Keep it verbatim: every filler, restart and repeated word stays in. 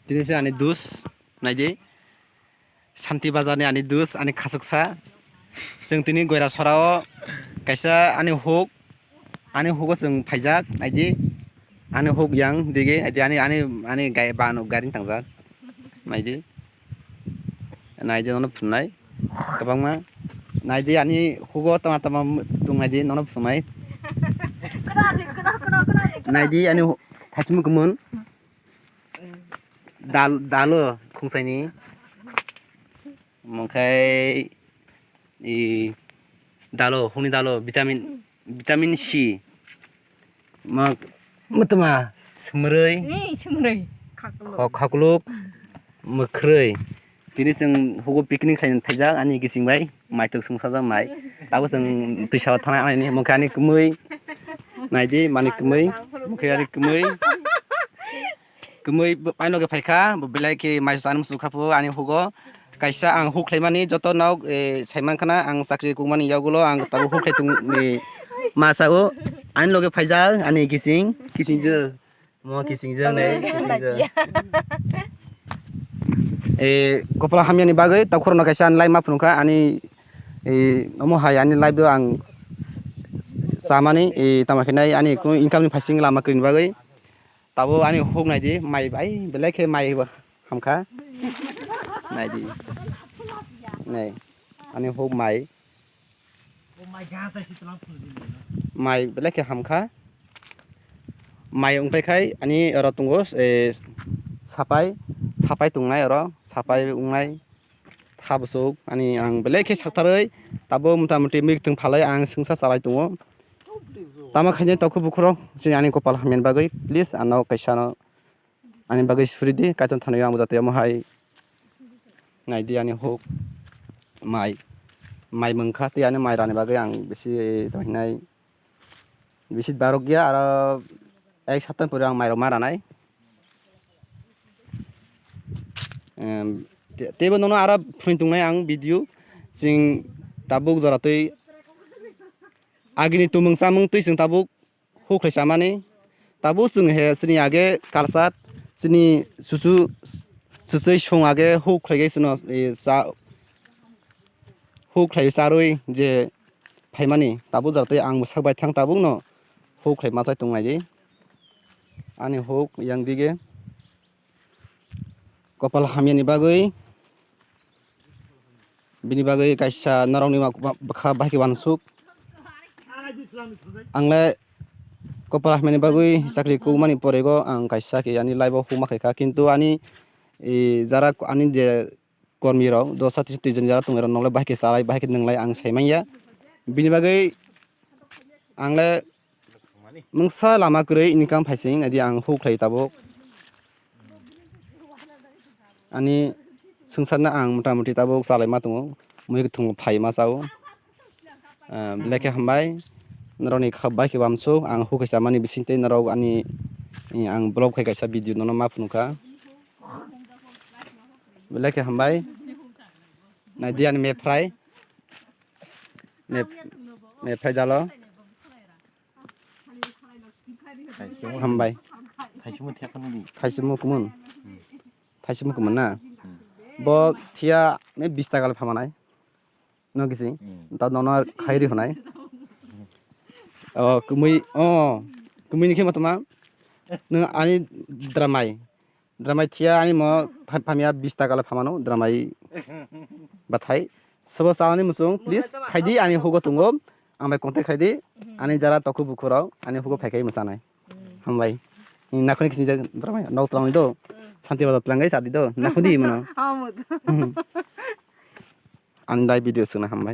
Tini se ani dus, naidi. Santi Bazar ni ani dus, ani khasuksa. Chwng tini Goira Sora o kaisa ani huk, ani hugo chwng phaijak, naidi. Ani huk yang digi, naidi, ani, ani, ani gai-, bano gari tangjak, naidi. Naidi, nono phunai kwbangma. Naidi, ani hugo tama tama tung, naidi, nono phunai. Naidi, ani hu-, thachimung kumun. Dal, dalo khungsaini. Mungkhai i dalo, huni dalo, vitamin, vitamin C. Mak, mutma, sumrei, Ni sumrei. Khakluk. Kho-, khakluk, mwkhrei. Tini chwng hugo picnic khlaina phaijak ani kising bai. Maituk sungsajak mai. Tabuk chwng twisa o thangnai ani mungkhe ani kwmwi. Naidi mani kwmwi. Mungkhe ani kwmwi. Kwmwi b-, aino khe phaikha, bo belai khe mai sani muchung kha pho ani hugo. Kaisa ang huk khlaimani joto nok, eh, saiman khana ang chakri kukmani yagulo ang tabuk huk khlai tung, eh, ma sao. Ani loge phaijak ani kising, kising je. Mo kising jang nai, kising jang. Eh, kopla hamyani bagwi takhurno kaisa ani live ma phunukha, ani, eh, omo hai ani live o ang chamani, eh, tamo khe nai ani kunu income ni phaising lama kwrwini bagwi. Tabo ani huk naidi, mai bai belai khe mai hamkha. Naidi. Nai, ani huk mai. Mai belai khe hamkha. Mai wngpai khai ani oro tongo, eh, sapai, sapai tongnai oro, sapai wngnai. Thabusuk ani ang belai khe saktharwi tabo mota moti mui tong phalai ang swngsa chalai tongo. Tamo khaina tokhu bukhurok chini ani kopal hamyani bagwi please ano kaisa no. Ani bagwi suri di, kaitor thani ang bo jatwi omo hai nai di ani huk mai, mai mungkha tei ani mai rani bagwi ang bisi tong hinai bisi barok ya aro ek sapta pore ang mai rok ma ranai. Em, te-, teibo nono aro phunui tongnai ang video chwng tabuk jora twi agini tumung chamung twi chwng tabuk huk khlai chamani. Tabuk chwng he chini age culture, chini chuchu, chuchwi song age huk khlai khe chwngno, e, cha-, huk khlai charwi je phaimani. Tabuk jora tei ang bwsak bai thang tabukno huk khlai machai tong lai di. Ani huk yang dige. Kopal hamyani bagwi, bini bagwi kaisa norokni ma-, ma-, bwkha bahai khe uansuk. Ang le kopal hamyani bagwi chakri kwmani porego ang kaisa khe ani life o huma khaikha, kintu ani, e, jara ani je kormi rok dosa twi jani jara tongwi rok nokle bahai khe chalai, bahai khe nwnglai ang sai manya. Bini bagwi ang le mungsa lama kwrwi income phaising naidi ang huk khlai tabuk. Ani swngcharno ang mota moti tabuk chalaima tongo, mui kwthwng phaima chao. Ah, belai khe hambai, norokni kha bai khe uansuk ang huk khe chamani bisingtwi norok ani, eh, ang vlog khai kaisa video nono ma phunukha. Belai khe hambai, naidi ani meprai, mep-, meprai dalo. Hambai. Thaisimo thiya khani di. Thaisimo kumun. Thaisimo kumun na. Bo thiya ne bis taka le phamanai. No kisi. Ta nono khairi honai. O kumui, o kumui ni khe matuma. Nung ani dramai. Dramai thiya ani mo pha-, phamya bis taka le phamano dramai bathai. Sobo chalani muchung, please, phaidi ani hugo tongo. Ang bai contact khaidi. Ani jara tokhu bukhurok ani hugo phaikhai mwchanai. Hambai. Nakhuni kisi jak dramai nok twlangni do. Santi bazar twlangai sadi do. Nakhudi mano. Ani live video sungna hambai.